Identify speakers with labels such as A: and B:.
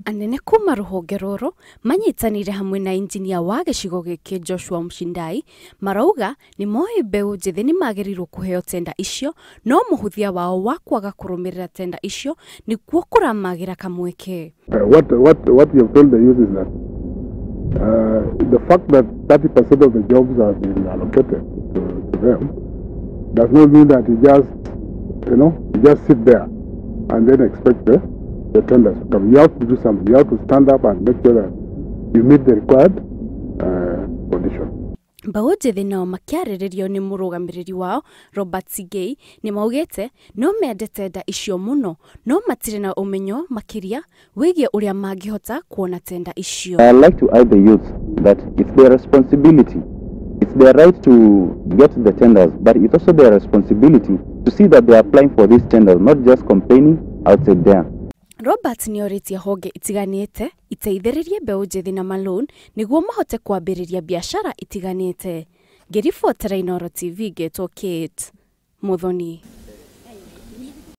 A: Anene kuma rũhonge rũrũ manyitanĩire hamwe na injinia wa gĩcigo gĩkĩ Joshua Mshindai marauga nĩ moĩ mbeũ njĩthĩ nĩ magĩrĩirwo kũheo tenda icio, no mũhũthia wao wa kwaga kũrũmĩrĩra tenda icio nĩkuo kũramagĩra kamweke.
B: What we have told the youth is that the fact that 30% of the jobs have been allocated to them does not mean that you just sit there and then expect the tenders to come. You have to do something. You have to stand up and make sure that you meet the required conditions.
A: Mbeũ njĩthĩ nao makĩarĩrĩrio nĩ mũrũgamĩrĩri wao Robert Sigei nĩ maugĩte no mende tenda icio mũno, no matirĩ na ũmenyo makĩria wĩgiĩ ũrĩa mangĩhota kuona tenda icio.
C: I like to urge the youth that it's their responsibility. It's their right to get the tenders, but it's also their responsibility to see that they are applying for these tenders, not just complaining outside there.
A: Robert nĩorĩtie honge itiganĩte iteithĩrĩrie mbeũ njĩthĩ na malũni nĩguo mahote kwambĩrĩria biacara itiganĩte. Ngĩribotera Inooro TV, ngetwo Kate Muthoni.